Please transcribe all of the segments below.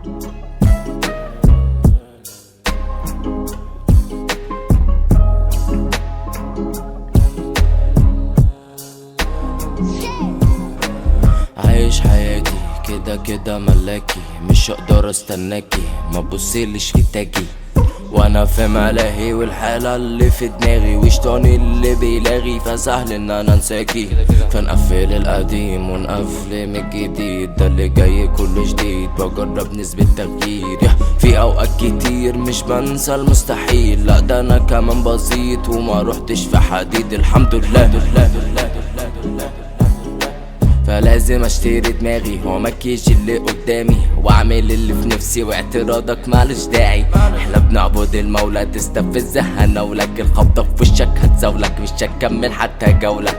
عايش حياتي كده كده ملاكي، مش هقدر استناكي، ما تبصيليش في تاجي. وانا في ملاهي والحالة اللي في دماغي وشطاني اللي بيلاغي، فسهل ان انا انساكي. فنقفل القديم ونقفل من الجديد، ده اللي جاي كله جديد، بجرب نسبة تغيير. في اوقات كتير مش بنسى المستحيل، لا ده انا كمان بسيط وما روحتش في حديد، الحمد لله. فلازم اشتري دماغي وامكيش اللي قدامي واعمل اللي في نفسي، واعتراضك مالش داعي. احنا بنعبد المولى، تستفزها نولك، الخبطة في وشك هتزولك، مش هتكمل حتى جولة.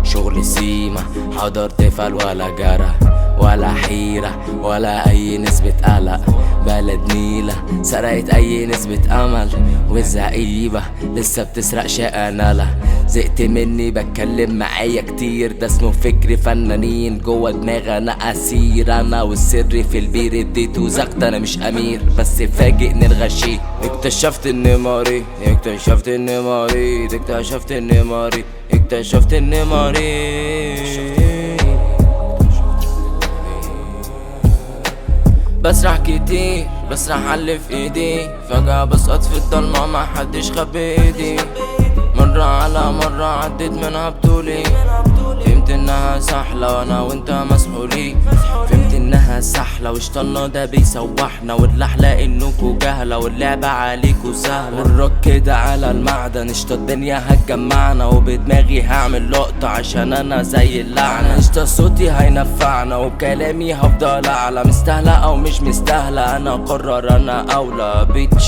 شغل سيما حضرت فال ولا جرى ولا حيرة ولا أي نسبة قلق، بلد نيلة سرقت أي نسبة أمل، والزعيبة لسه بتسرق شقة نلا. زهقت مني بتكلم معايا كتير، ده اسمه فكر فنانين جوه دماغي أنا أسير. أنا والسر في البير اديته زغت، أنا مش أمير بس فاجئني الغشيم. اكتشفت إني مريض، اكتشفت إني مريض، اكتشفت إني مريض، اكتشفت إني مريض. بسرح كتير، بسرح على اللي في ايدي، فجأة بسقط في الضلمة ما حدش خبي ايدي. مرة على مرة عديت منها بطولي، فهمت انها سحلة وانا وانت مسحولين. فهمت انها سحلة وشطنا ده بيسوحنا، واللحلة انكو جهلة واللعبة عليكو سهلة. والروك كده على المعدن قشطة الدنيا هتجمعنا، وبدماغي هعمل لقطة عشان انا زي اللعنة. قشطة صوتي هينفعنا وبكلامي هفضل اعلى، مستاهلة او مش مستاهلة انا اقرر انا اولى بيتش.